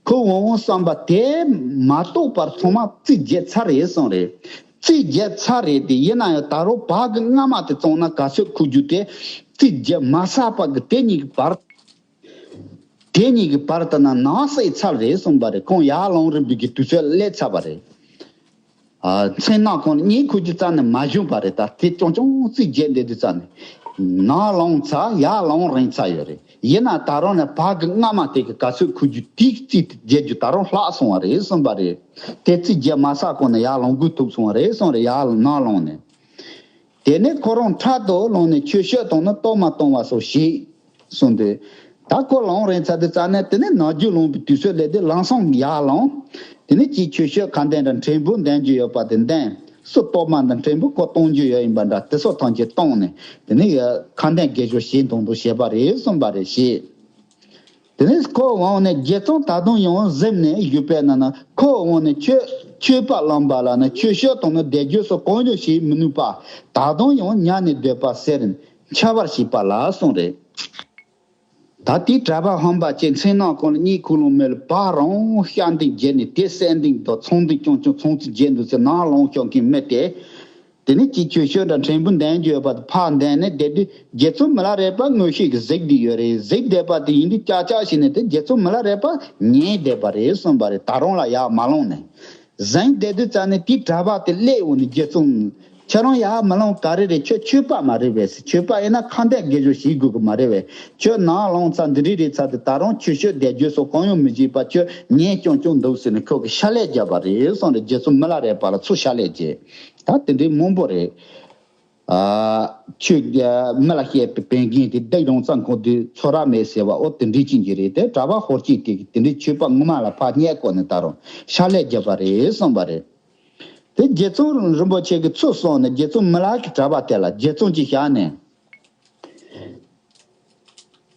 ཁུག་འོང་བསམ་པ་དེ་མ་གཏོགས་པར་ཚང་མ་རྩིས་རྒྱབ་ཚར་རེད་གསུངས་རེད། རྩིས་རྒྱབ་ཚར་རེད་དེ་ཡིན་ན་ཡང་ད་རུང་བག་གི་སྔ་མ་དེ་བཙོང་ན་ག་ཚོད་ཁུག་རྒྱུ་དེ་རྩིས་རྒྱབ་མ་ཚར་བ་གི་དེ་གཉིས་ཀྱི་བར། དེ་གཉིས་ཀྱི་བར་དུ་ན་ནང་གསེས་ཚར་རེད་གསུངས་པ་རེད། ཁོང་ཡར་ལངས་རིམ་པའི་གི་དུས་ཚོད་སླེབས་ཚར་བ་རེད། ཨ། མཚན་ནག་ཁོང་གཉིད་ཁུག་རྒྱུ་རྩ་ནས་མ་བྱུང་བ་རེད། ད་དེ་ཅུང་ཅུང་རྩིས་རྒྱབ་བསྡད་དུས་རྩ་ནས་ནང་ལངས་ཚར་ཡར་ལངས་རན་ཚར་ཡོད་རེད། ཡིན་ན་ད་རུང་ནས་བག་གི་སྔ་མ་དེ་གི་ག་ཚོད་ཁུག་རྒྱུ་དེ་རྩིས་རྒྱབ་རྒྱུ་ད་རུང་ལྷག་སོང་བ་རེད་གསུངས་པ་རེད། དེ་རྩིས་རྒྱབ་མ་ཚར་གོང་ནས་ཡར་ལངས་དགོས་ཐུག་སོང་བ་རེད་གསུངས་རེད། ཡར་ནང་ལངས་ནས། དེ་ནས་ཁོ་རང་ཕྲག་ཏུ་ལངས་ནས་ཆོས་སྤྱོད་དང་ནི་གཏོར་མ་གཏོང་བ་སོགས་བྱས་གསུངས་ཏེ། ད་ཁོ་ལངས་རན་ཚར་དུས་རྩ་ནས་དེ་ནས་ནམ་རྒྱུན་ལངས་པའི་དུས་ཚོད་སླེབས་ཏེ་ལམ་སང་ཡར་ལངས། དེ་ནས་ཅིག་ཆོས་སྤྱོད་ཁ་འདོན་དང་འཕྲིན་ཕུག་འདོན་རྒྱུ་ཡོད་པ་དེ་འདོན། སུ་གཏོར་མ་དང་འཕྲིན་ཕུག་ཁོ་གཏོང་རྒྱུ་ཡོད་ཡིན་པ་འདྲ་དེ་སོགས་ཐམས་ཅད་གཏོང་ནས་དེ་ནས་ཁ་འདོན་དགེ་སྦྱོར་བྱེད་དང་དུ་བྱེད་པ་རེད་གསུངས་པ་རེད་ཞེས། དེ་ནས་ཁོ་འོངས་ནས་རྗེ་ཙོང་ད་དུང་ཡང་གཟིམས་ནས་བཞུགས་པའི་ནང་ན་ཁོ་འོངས་ནས་ཆོས་ཆོས་པ་བླངས་པ་ལ་ནི་ཆོས་སྤྱོད་དང་ནི་བཟླས་བརྗོད་སོགས་གང་ཡང་བྱེད་མི་ནུས་པ་ད་དུང་ཡང་ཉལ་ནས་སྡོད་པ་ཟེར་འཆལ་བར་བྱེད་པ་ལ་གསུངས་རེད། ད་ལྟའི་གྲྭ་པ་ཧམ་པ་ཅན་མཚན་ནག་ཁོང་ལ་གཉིད་ཁུག་ལོང་མེད་ལ་བག་རང་ཤ་འདི་བརྒྱབ་ནས་དེ་བསད་འདི་དང་ཚོང་འདི་ཀྱང་ཀྱང་ཚོང་རྩིས་བརྒྱབ་འདུག་ཟེར་ནང་ལོང་ཤོག་མཁན་མི་དེ། དེ་ནས་ཅིག་ཆོས་སྤྱོད་དང་འཕྲིན་ཕུག་འདོན་རྒྱུ་ཡོད་པ་དེ་ཕར་འདོན་ནས་བསྡད་དུས་རྗེ་བཙུན་མི་ལ་རས་པ་མངོན་ཤེས་ཀྱིས་གཟིགས་བསྡད་ཡོད་རེད། གཟིགས་བསྡད་པ་དེ་ཡིན་དུས་ཅག་ཅག་བྱས་ནས་དེ་རྗེ་བཙུན་མི་ལ་རས་པ་ཉལ་བསྡད་པ་རེད་གསུངས་པ་རེད། ད་རུང་ལ་ཡར་མ་ལངས་ནས། གཟིགས་བསྡད་དུས་རྩ་ནས་དེའི་གྲྭ་པ་དེ་སླེབས་འོང་ནས་རྗེ་བཙུན། ཁྱེད་རང་ཡར་མ་ལངས་ག་རེ་རེད། ཁྱོད་ཆོས་པ་མ་རེད་པས། ཆོས་པ་ཡིན་ན་ཁ་འདོན་དགེ་སྦྱོར་བྱེད་དགོས་ཀྱི་མ་རེད་པས། ཁྱོད་ནང་ལངས་ཚར་འདི་རིགས་རེད་ཚར་དུས་ད་རུང་ཆོས་སྤྱོད་བཟླས་བརྗོད་སོགས་གང་ཡང་མི་བྱེད་པར་ཁྱོད་ཉལ་ཀྱང་ཀྱང་འདུག་ཟེར་ནས་ཁོ་གིས་ཕྱག་ལས་བརྒྱབ་པ་རེད་གསུངས་རེད། རྗེ་བཙུན་མི་ལ་རས་པ་ལ་ཚུར་ཕྱག་ལས་བརྒྱབ། ད་དེ་འདྲའི་མང་པོ་རེད། ཨ། ཆོས་རྒྱལ་མི་ལ་བཤད་པའི་བན་རྒན་དེ་སྡིག་རང་ཙམ་གོ་དུས་ཚོར་བ་མེད་ཟེར་བ་ཨོ་དེ་འདྲའི་ཅན་གྱི་རེད། དེ་གྲྭ་པ་ཧོར་སྐྱིད་དེ་གིས་དེ་འདྲའི་ཆོས་པ་ངོ་མ་ལ་ཕར་བསྙད་བཀོད་ནས་ད་རུང་ཕྱག་ལས་བརྒྱབ་པ་རེད་གསུངས་པ་རེད། དེ་རྗེ་བཙུན་རིན་པོ་ཆེ་གིས་ཚུར་སོང་ནས་རྗེ་བཙུན་མི་ལ་གི་གྲྭ་པ་དེ་ལ་རྗེ་བཙུན་གྱིས་བཞག་ནས།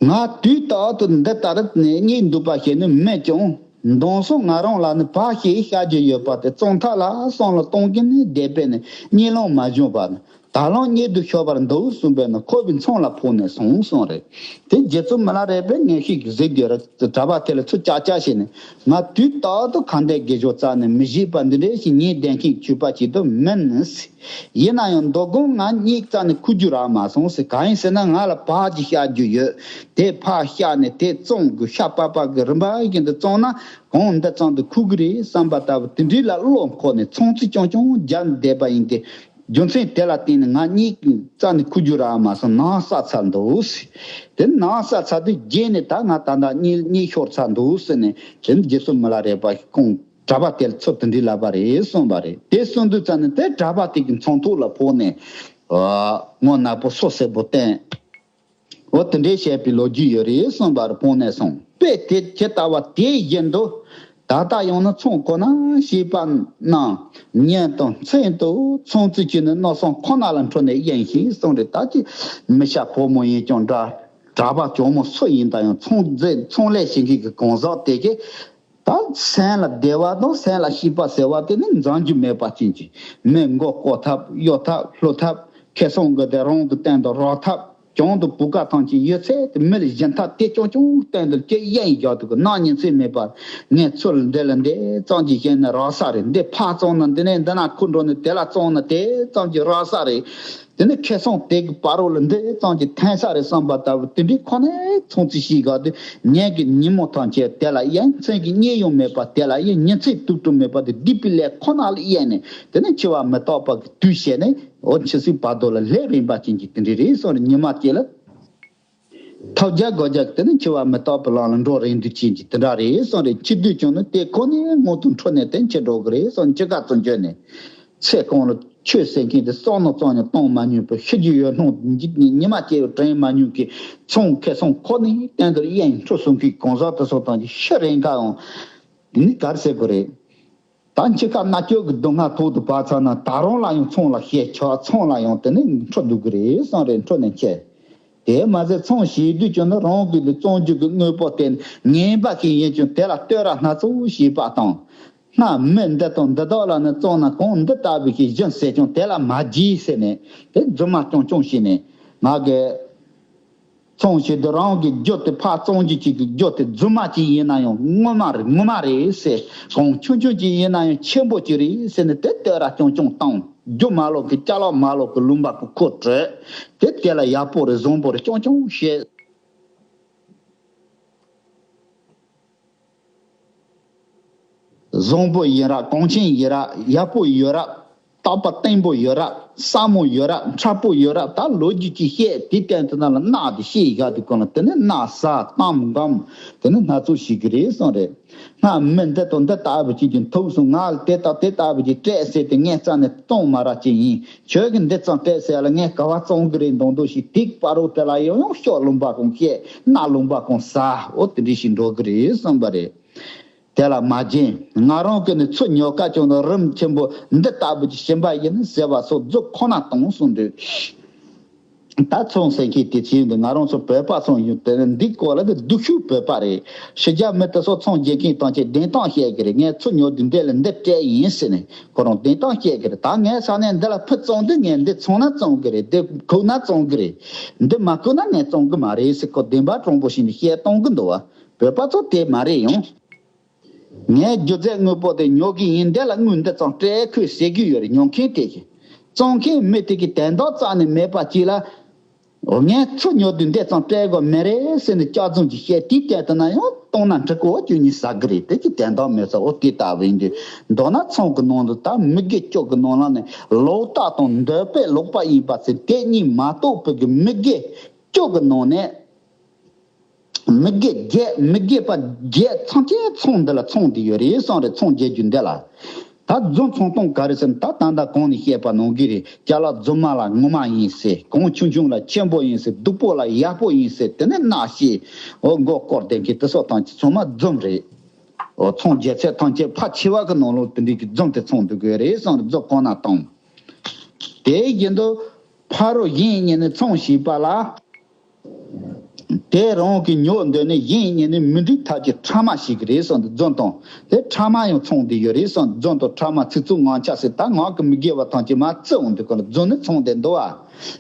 ང་དུས་རྟག་ཏུ་འདི་ལྟར་གཉིད་འདུག་པ་ཞིག་ནི་མེད་ཀྱང་མདང་སང་ང་རང་ལ་ནི་བག་ཞིག་བཤགས་རྒྱུ་ཡོད་པ་དེ་བཙོང་ཐབས་ལ་བསམ་བློ་གཏོང་གིན་ནི་བསྡད་པས་ནི་གཉིད་ལམ་མ་བྱུང་བར་ད་ལམ་གཉིད་དུ་ཤོར་བར་འདུག་གསུངས་པས་ནི་ཁོ་བའི་མཚན་ལ་ཕོག་ནས་སོང་གསུངས་རེད། དེ་རྗེ་བཙུན་མི་ལ་རས་པས་ངན་ཤེས་ཀྱིས་གཟིགས་ཏེ་གྲྭ་པ་དེ་ལ་ཚུར་ཅག་ཅག་བྱས་ནས་ང་དུས་རྟག་ཏུ་ཁ་འདོན་དགེ་སྦྱོར་རྩ་ནས་མི་བྱེད་པ་འདི་འདྲ་ཞིག་ཉིན་བདེན་མཁན་ཆོས་པ་ཅིག་ཏུ་མིན། ཡིན་ན་ཡང་མདོ་དགོང་ང་གཉིད་རྩ་ནས་ཁུག་རྒྱུ་རག་མ་སོང་ཟེར། གང་ཡིན་ཟེར་ན་ང་ལ་བག་ཅིག་བཤགས་རྒྱུ་ཡོད། དེ་ཕར་བཤགས་ནས་དེ་བཙོང་དགོས། ཤ་པགས་པ་གི་རིམ་པ་བཞིན་དུ་བཙོང་ན་གང་འདི་ཙམ་དུ་ཁུག་གི་རེད་བསམ་པ་ལྟ་བུ་དེ་འདྲའི་ལ་བློ་འཁོར་ནས་ཚོང་རྩིས་རྐྱང་རྐྱང་རྒྱབ་བསྡད་པ་ཡིན་ཏེ། རྒྱུ་མཚན་དེ་ལ་བརྟེན་ནས་ང་གཉིད་རྩ་ནས་ཁུག་རྒྱུ་རག་མ་སོང་། ནང་ས་ཚར་འདུག་ཟེར། དེ་ནང་ས་ཚར་དུས་རྗེས་ནས་ད་ང་ད་ལྟ་གཉིད་གཉིད་ཤོར་ཚར་འདུག་ཟེར་ནས་དེ་རྗེ་བཙུན་མི་ལ་རས་པ་ཁོང་གྲྭ་པ་དེར་ཚུར་དེ་འདྲའི་ལབ་པ་རེད་གསུངས་པ་རེད། དེ་གསུངས་དུས་ཙམ་ནས་དེ་གྲྭ་པ་དེ་གི་མཚན་ཐོག་ལ་ཕོག་ནས་ ངོ་ནག་པོ་སོ་སེར་པོ་བསྟན། འོ་དེ་འདྲའི་བཤད་པའི་ལོ་རྒྱུས་ཡོད་རེད་གསུངས་པ་རེད། དཔོན་གནས་སོང་དཔེ་དེ་ཇི་ལྟ་བ་དེ་བཞིན་དུ། ད་ལྟ་ཡང་ན་ཚོང་ཁོ་ན་ཞེས་པ་རྣམས་ཉན་དང་མཚན་དུ་ཚོང་རྩིས་ཀྱི་ནི་མནོ་བསམ་ཁོ་ན་ལ་འཕྲོ་ནས་གཡེང་ཞིང་གསུངས་རེད། ད་ཅི་མི་ཤ་ཕོ་མོ་ཡིན་ཀྱང་འདྲ། གྲྭ་པ་ཇོ་མོ་སུ་ཡིན་ད་ཡང་ཚོང་རྫས་ཚོང་ལས་བྱེད་མཁན་གྱི་གང་ཟག་དེ་གས། ད་སེམས་ལ་བདེ་བ་དང་སེམས་ལ་སྐྱིད་པ་ཟེར་བ་དེ་ནི་འཛིན་རྒྱུ་མེད་པ་ཅན་གྱི་མི་མགོ་སྐོར་ཐབས་གཡོ་ཐབས་ལྷོད་ཐབས་ཁེ་བཟང་གི་དེ་རང་གི་སྟེང་དུ་རག་ཐབས། གྱོང་དུ་བུ་ག་ཐང་ཆེན་ཡོད་ཚད་དེ་མི་ལ་སྦྱིན་ཐབས་དེ་ཅུང་ཅུང་སྟེང་དུ་ཅི་གཡེང་རྒྱག་ཐུབ་ཀྱི་སྣང་ཉིན་མཚན་མེད་པར་ངས་ཚུར་འདི་ལ་འདི་ཙམ་གྱི་བཤད་ན་རག་ས་རེད། འདི་ཕར་བཙོང་ན་འདི་ནས་འདི་ན་ཁུར་འགྲོ་ནས་དེ་ལ་བཙོང་ན་དེ་ཙམ་གྱི་རག་ས་རེད། དེ་ནི་ཁེ་བཟང་དེ་གི་བར་རོ་ལ་འདི་ཙམ་གྱི་འཐེན་ས་རེད་བསམ་པ་ལྟ་བུ་དེ་འདྲའི་ཁོ་ནའི་ཚོང་རྩིས་ཤིག་ག་དེ་ཉིན་གྱི་ཉིན་མོ་ཐང་ཆད་དེ་ལ་གཡེང་། མཚན་གྱི་གཉིད་ཡང་མེད་པ་དེ་ལ་གཡེང་། ཉིན་མཚན་དུག་དུ་མེད་པ་དེ་སྡིག་པའི་ལས་ཁོ་ན་ལ་གཡེང་ནས་དེ་ནི་འཆི་བ་མི་རྟག་པ་གི་དུས་བཤད་ནས། འོ་འཆི་སྲིད་བར་དོ་ལ་ལྷས་རན་པ་ཅན་གྱི་དེ་འདྲ་རེད་གསུངས་རེད། ཉི་མ་སྐྱེ་ལ་ཐབས་བརྒྱ་དགོས་བརྒྱ་གི་དེ་ནི་འཆི་བ་མི་རྟག་པའི་ལམ་ལ་འགྲོ་རན་དུས་ཅན་གྱི་དེ་འདྲ་རེད་གསུངས་རེད། འཆི་དུས་ཀྱང་ནི་དེ་ཁོ་ནས་སྔོན་དུ་འཕྲོ་ནས་དེ་འཆི་འགྲོ་གི་རེད་གསུངས། འཆི་ཁ་ཚོ་འཇོན་ནས་ཚེ་གང་ལ་ཆོས་ཟེར་མཁན་དེ་བསམ་ནོ་ཙམ་ཡང་གཏོང་མ་མྱོང་བའི་ཤི་རྒྱུ་ཡོད་སྣང་ཉི་མ་སྐྱེ་བའི་དྲན་མ་མྱོང་གི་ཚོང་ཁེ་བཟང་ཁོ་ནས་གཏན་དུ་གཡེང་འཕྲོ་སོང་གི་གང་ཟག་དེ་ཚོ་དང་གི་ཤི་རན་ཁ་ཡང་དེ་ནི་གར་ཟེར་དགོས་རེད། ད་འཆི་ཁ་མནར་གཅོད་ཀྱི་སྡུག་བསྔལ་ཐོག་ཏུ་བབས་ཚར་ན་ད་རུང་ལ་ཡང་ཚོང་ལ་ཞེན་ཆགས། ཚོང་ལ་ཡང་དེ་ནི་འཕྲོ་འདུག་གི་རེད་བསམ་རེད། འཕྲོ་ནས་འཆི། དེ་མ་ཟད་ཚོང་བྱེད་དུས་ཀྱང་ནི་རང་གི་ལུས་བཙོང་རྒྱུ་གི་དངོས་པོ་དེ་ངན་པ་ཞིག་ཡིན་ཀྱང་དེ་ལ་བསྟོད་ར་སྣ་ཚོགས་བྱེད་པ་དང་། སྔར་མི་འདི་དང་འདི་དག་ལ་ནི་བཙོང་ན་གང་འདི་ལྟ་བུ་ཞིག་བྱིན་ཟེར་ཀྱང་དེ་ལ་མ་བརྗེད་ཟེར་ནས་དེ་རྫུན་མ་རྐྱང་རྐྱང་བྱས་ནས་ང་གི་ཚོང་བྱེད་དུས་རང་གི་རྒྱུ་དེ་ཕར་བཙོང་རྒྱུ་ཅིག་གི་རྒྱུ་དེ་རྫུན་མ་ཅིག་ཡིན་ན་ཡང་ངོ་མ་རེད་ངོ་མ་རེད་ཟེར། གང་ཆུང་ཆུང་ཅིག་ཡིན་ན་ཡང་ཆེན་པོ་ཅིག་རེད་ཟེར་ནས་དེ་བསྟོད་ར་རྐྱང་རྐྱང་བཏང་། རྒྱུ་མ་ལོག་གི་ཅ་ལག་མ་ལོག་གི་ལུང་པ་གི་ཁོ་བྲོས། དེ་དེ་ལ་ཡག་པོ་རེད་བཟང་པོ་རེད་རྐྱང་རྐྱང་བཤད། བཟང་པོ་ཡིན་ར་གོང་ཆེན་ཡིན་ར་ཡག་པོ་ཡོད་ར། རྟག་པ་བརྟན་པོ་ཡོད་ར། སྲ་མོ་ཡོད་ར་མཁྲེགས་པོ་ཡོད་ར། ད་ལོ་རྒྱུས་ཀྱི་བཤད་དེ་སྟེང་དུ་ན་ལ་གནག་དེ་བཤད་ཡི་ག་དེ་གོང་ལ་དེ་ནི་གནག་ཟ་གཏམ་སྒམ་དེ་ནི་སྣ་ཚོགས་ཤིག་གི་རེད་གསུངས་རེད། སྔར་མི་འདི་དང་འདི་ལྟ་བུ་ཅིག་གིས་ཐུག་སོང་། ང་ལ་དེ་དང་དེ་ལྟ་བུ་ཅིག་སྤྲད་ཟེར་ཏེ་ངས་རྩ་ནས་གཏོང་མ་ར་ཅིག་ཡིན། ཁྱོད་ཀྱིས་འདི་ཙམ་སྤྲད་ཟེར་ལ་ངས་ག་བ་བཙོང་གི་རེད་མདོག་མདོག་ཞིག་དེ་བར་རོ་དེ་ལ་ཡང་ཡང་ཤོག་ལུང་པ་གང་བཤད་གནག་ལུང་པ་གང་ཟ་འོ་དེ་འདྲ་ཞིག་འགྲོ་གི་རེད་གསུངས་པ་རེད། དེ་ལ་མ་བྱིན། ང་རང་གི་ནི་ཚུར་ཉོ་ཁ་བྱུང་ན་རིན་ཆེན་པོ་འདི་ལྟ་བུ་ཅིག་བྱིན་པ་ཡིན་ཟེར་བ་སོགས་རྫུ་ཁོ་ན་གཏོང་གསུངས་དུས། ད་ཚོང་ཟེར་མཁན་དེ་བྱས་འདི་ང་རང་ཚོ་བོད་པ་ཚོ་ཡིན་དེ་ནི་འདི་སྐོར་ལ་གི་སྡུག་ཤོས་བོད་པ་རེད། ཕྱི་རྒྱལ་མི་དེ་ཚོ་ཚོང་རྒྱག་མཁན་དང་ཆེ་བདེན་དོན་བཤད་གི་རེད། ངས་ཚུར་ཉོ་དུས་འདི་ལ་འདི་སྤྲད་ཡིན་ཟེར་ནས་ཁོ་རང་བདེན་དོན་བཤད་གི་རེད། ད་ངའི་ས་ནས་འདི་ལ་ཕུ་བཙོང་དུས་ངས་འདི་ཚོང་ན་བཙོང་གི་རེད། འདི་ཁུག་ན་བཙོང་གི་རེད། འདི་མ་ཁུག་ན་ངས་བཙོང་གི་མ་རེད་ཟེར་ཁོ་བདེན་པ་དྲང་པོ་བྱས་ནས་བཤད་གཏོང་གི་འདུག་བ། བོད་པ་ཚོ་དེ་མ་རེད་ཡང་། ངས་རྒྱུ་རྫས་དངོས་པོ་དེ་ཉོ་གི་ཡིན། དེ་ལ་དངུལ་འདི་ཙམ་སྤྲད་ཁུལ་ཟེར་གི་ཡོད་རེད། ཉོ་མཁན་དེ་གི་བཙོང་མཁན་མི་དེ་གི་དོན་དག་རྩ་ནས་མེད་པ་ཅིག་ལ། འོ་ངས་ཚུར་ཉོ་དུས་འདི་ཙམ་སྤྲད་དགོས་མེད་རེད་ཟེར་ནས་སྐྱག་རྫུན་གྱི་བཤད་དེའི་སྟེང་དུ་ན་ཡང་གཏོང་ན་འགྲིག་གོ་ཅུང་ཉིད་ཟ་གི་རེད། དེ་གི་དོན་དག་མེད་ས། འོ་དེ་ལྟ་བུ་ཡིན་དུས་མདོར་ན་ཚོང་གི་ནང་དུ་ད་མི་དགེ་བཅུ་གི་ནང་ལ་ནས་ལོག་ལྟ་དང་འདོད་པས་ལོག་པ་ཡིན་པ་ཟེར་དེ་གཉིས་མ་གཏོགས་པའི་གི་མི་དགེ་བཅུ་གི་ནང་ནས། མི་དགེ་བརྒྱད། མི་དགེ་བ་བརྒྱད་ཚང་ཅན་ཚོང་འདི་ལ་ཚོང་འདི་ཡོད་རེད་གསུངས་རེད། ཚོང་རྒྱག་རྒྱུ་འདི་ལ། ད་རྫུན་ཚོང་གཏོང་ག་རེ་ཟེར་ན་ད་ད་ལྟ་གོང་ནས་བཤད་པ་ནང་བཞིན་རེད། ཅ་ལག་རྫུན་མ་ལ་ངོ་མ་ཡིན་ཟེར། གོང་ཆུང་ཆུང་ལ་ཆེན་པོ་ཡིན་ཟེར། སྡུག་པོ་ལ་ཡག་པོ་ཡིན་ཟེར། དེ་ནས་གནག་བཤད་འོ་མགོ་སྐོར་བསྡད་མཁན་དེ་ཚོ་ཐམས་ཅད་ཚང་མ་རྫུན་རེད། འོ་ཚོང་རྒྱག་ཚད་ཐམས་ཅད་ཕལ་ཆེ་བ་གི་ནང་ལོགས་དེ་འདྲའི་གི་རྫུན་དེ་ཚོང་འདུག་གི་རེད་གསུངས་རེད། རྫུན་གོང་ན་གཏོང་། དེ་བཞིན་དུ་ཕ་རོལ་གཞན་གཉིས་ནི་ཚོང་བྱེད་པ་ལ། དེ་རང་གི་ཉོ་འདོད་ནི་གཞན་གཉིས་ནི་མི་འགྲིག་ཐབས་ཀྱི་ཕྲ་མ་ཞིག་རེད་གསུངས་འདུག། རྫུན་དང་དེ་ཕྲ་མ་ཡང་ཚོང་འདི་ཡོད་རེད་གསུངས། རྫུན་དང་ཕྲ་མ་ཚིག་རྩུབ་ངག་འཁྱལ་ཟེར། ད་ངག་གི་མི་དགེ་བ་ཐམས་ཅད་མར་བརྩི་འོང་དུས་སྐོར་ལ་རྫུན་ནི་ཚོང་འདི་འདུག་བ།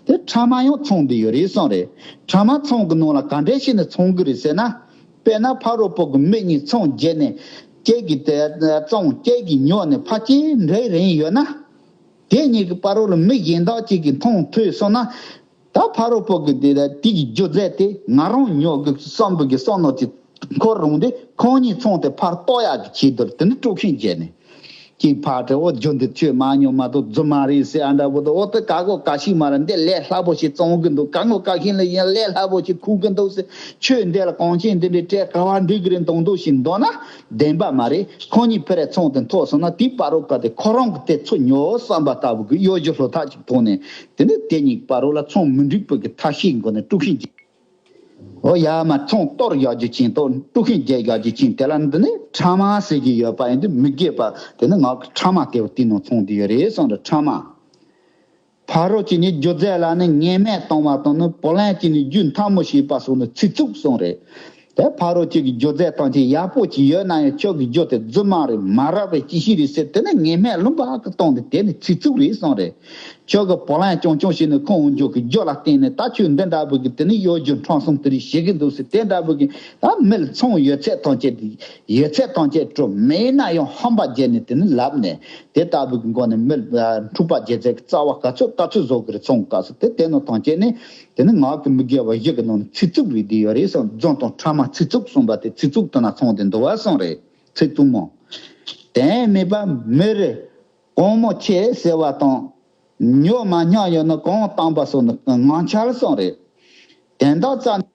དེ་ཕྲ་མ་ཡང་ཚོང་འདི་ཡོད་རེད་གསུངས་རེད། ཕྲ་མ་ཚོང་གི་ནང་ལ་ག་འདྲས་བྱས་ནས་ཚོང་གི་རེད་ཟེར་ན། དཔེར་ན་ཕ་རོལ་པོ་གི་མི་གཉིས་ཚོང་བརྒྱབ་ནས་ཁྱེད་ཀྱིས་དེ་བཙོང་ཁྱེད་ཀྱིས་ཉོ་ནས་ཕལ་ཆེར་འགྲིག་རན་ཡོད་ན། དེ་གཉིས་ཀྱི་བར་རོ་ལ་མི་གཞན་དག་ཅིག་གིས་མཐོང་ཐོས་སོང་ན། ད་ཕ་རོལ་པོ་གི་དེ་ལ་དེ་གི་རྒྱུ་རྫས་དེ་ང་རང་ཉོ་གི་བསམ་པའི་གི་བསམ་མནོ་ཅིག་འཁོར་རུང་སྟེ་ཁོང་གཉིས་ཚོང་དེ་ཕར་གཏོར་ཡག་གི་ཆེད་དུ་དེ་ནི་དཀྲུག་ཤིང་བརྒྱབ་ནས། གཅིག་ཕར་དེ་འོ་རྒྱུ་འདི་ཁྱོད་མ་ཉོ་མ་གཏོགས་རྫུན་མ་རེད་ཟེར། ཨ་འདྲ་བོ་དང་འོ་དེ་ག་གོ་ག་ཤི་མ་ར་འདི་ལས་སླ་པོ་ཞིག་བཙོང་གི་འདུག་ག་ངོ་ག་ཤི་ལ་ཡིན་ལས་སླ་པོ་ཞིག་ཁུག་གི་འདུག་ཟེར། ཁྱོད་འདི་ལ་གོང་ཆེན་འདི་འདྲའི་སྤྲད་ག་བ་འགྲིག་གི་རེད་མདོག་མདོག་ཞིག་འདོན་ན་བདེན་པ་མ་རེད། ཁོང་གཉིས་ཕེ་རེ་ཚོང་དེ་འཐོར་སོང་ན་དེའི་བར་རོ་ག་དེ་ཁོ་རང་གི་དེ་ཚོ་ཉོ་བསམ་པ་ལྟ་བུ་གི་གཡོ་སྒྱུ་ལྷོ་ཐག་ཅིག་ཐོག་ནས་དེ་ནི་དེ་གཉིས་བར་རོ་ལ་ཚོང་མི་འགྲིག་པ་གི་ཐབས་ཤེས་འགོ་ནས་དཀྲུག་ཤིང་གཅིག་འོ་ཡ་མ་ཚོང་གཏོར་ཡག་རྒྱུ་ཅན་དང་དཀྲུག་ཤིང་རྒྱག་ཡག་རྒྱུ་ཅན་དེ་ལ་འདི་ནི་ཕྲ་མ་ཟེར་གྱི་ཡོད་པ་ཡིན་དུས་མི་དགེ་བ་དེ་ནི་ངག་གི་ཕྲ་མ་དེ་བ་དེ་ནང་ཚང་འདི་ཡོད་རེད་གསུངས་རེད། ཕྲ་མ། ཕ་རོལ་གྱི་ནི་རྒྱུ་རྫས་ལ་ནི་ངན་སྨྲས་བཏང་བ་དང་ནི་བུ་ལོན་གྱི་ནི་རྒྱུ་འཐབ་མོ་བྱས་པ་སོགས་ནི་ཚིག་རྩུབ་གསུངས་རེད། དེ་ཕ་རོལ་གྱི་གི་རྒྱུ་རྫས་དང་ཅི་ཡག་པོ་ཅིག་ཡོད་ན་ཡང་ཁྱོད་ཀྱི་རྒྱུ་དེ་རྫུན་མ་རེད་མ་རབས་རེད་ཅི་ཞིག་རེད་ཟེར་དེ་ནི་ངན་སྨྲས་ལུང་པ་གི་བཏང་སྟེ་དེ་ནི་ཚིག་རྩུབ་རེད་གསུངས་རེད། ཁྱོད་ཀྱི་བུ་ལོན་རྐྱང་རྐྱང་བྱས་ནས་ཁོང་འཇོག་གི་རྒྱུ་ལ་བརྟེན་ནས་ད་ཁྱོད་འདི་འདྲ་བུ་གི་དེ་ནི་གཡོ་སྒྱུ་འཕྲང་གསུམ་དེ་རིགས་བྱེད་གི་འདུག་ཟེར་དེ་འདྲ་བུ་གི་ད་མི་ལ་ཚོང་ཡོད་ཚད་ཐམས་ཅད་དེ་ཡོད་ཚད་ཐམས་ཅད་སྤྲོད་མེད་ན་ཡང་ཧམ་པ་བརྒྱབ་ནས་དེ་ནི་ལབ་ནས་དེ་ལྟ་བུ་གི་སྒོ་ནས་མི་ལ་འཁྲུག་པ་བརྒྱབ་ཚད་ཀྱི་རྩ་བ་ག་ཚོད་ག་ཚོད་བཟོ་གི་རེད་ཚོང་སྐབས་སུ་དེ་དེ་ནི་ཐམས་ཅད་ནི་དེ་ནི་ངག་གི་མི་དགེ་བ་བཞི་གི་ནང་ནས་ཚིག་རྩུབ་རེད་དེ་ཡོད་རེད་གསུངས། རྫུན་དང་ཕྲ་མ་ཚིག་རྩུབ་གསུངས་པ་དེ་ཚིག་རྩུབ་དེ་ན་ཚང་དེ་འདུ་བ་གསུངས་རེད། ཚིག་རྩུབ་མོ། དོན་མེད་པ་མི་རེ་གོང་མོ་ཆེ་ཟེར་བ་དང་། ཉོ་མ་ཉོ་ཡོད་ན་གོང་བཏང་པ་སོགས་ནི་ངང་ཆར་སོང་རེད། དོན་དག་རྩ་ནས་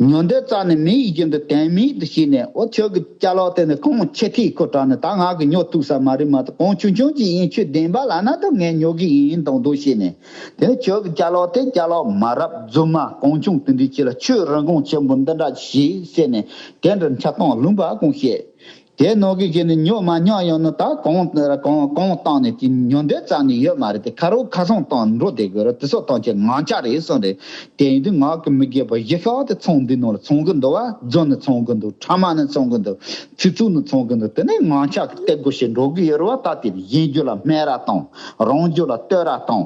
ཉོ་འདོད་རྩ་ནས་མེད་ཡིན་རྒྱུ་འདི་དོན་མེད་དུ་བྱས་ནས་འོ་ཁྱོད་ཀྱི་ཅ་ལག་དེ་ནི་གོང་ཆེ་ཐིག་ཁོ་དྲག་ནས་ད་ང་གི་ཉོ་ཐུབ་ས་མ་རེད་མ་གཏོགས་གོང་ཆུང་ཆུང་ཅིག་ཡིན་ཁྱོད་བདེན་པ་ལབ་ན་ད་ངས་ཉོ་གི་ཡིན་མདོག་མདོག་བྱས་ནས་དེ་ནི་ཁྱོད་ཀྱི་ཅ་ལག་དེ་ཅ་ལག་མ་རབས་རྫུན་མ་གོང་ཆུང་དེ་འདྲའི་ཅི་ལ་ཁྱོད་རིན་གོང་ཆེན་པོ་འདི་འདྲ་ཞིག་བྱས་ནས་དེ་འདྲ་འཆལ་གཏམ་ལུང་པ་གོང་བཤད། དེ་ནང་གི་གཞི་ནས་ཉོ་མ་ཉོ་ཡོང་ན་ད་གོང་གོང་གོང་བཏང་ནས་ཀྱི་ཉོ་འདོད་རྩ་ནས་ཡོད་མ་རེད་དེ་ཁ་རོག་ཁ་སང་བཏང་འགྲོ་བསྡད་དགོས་རེད། དེ་སོགས་བཏང་ཆེད་ངང་ཆ་རེད་གསུངས་རེད། དེ་ཡིན་དུས་ངག་གི་མི་དགེ་བ་བཞི་ཤོག་དེ་ཚོང་འདི་ནང་ལ་ཚོང་གི་འདུག་བ། རྫུན་ནི་ཚོང་གི་འདུག་ཕྲ་མ་ནི་ཚོང་གི་འདུག་ཚིག་རྩུབ་ནི་ཚོང་གི་འདུག་དེ་ནས་ངང་ཆ་གི་སྟེར་དགོས་ཞེས་འགྲོ་གི་ཡོད་རེད་བ། ད་དེ་གཞན་རྒྱུ་ལ་སྨད་ར་བཏང་རང་རྒྱུ་ལ་བསྟོད་ར་བཏང་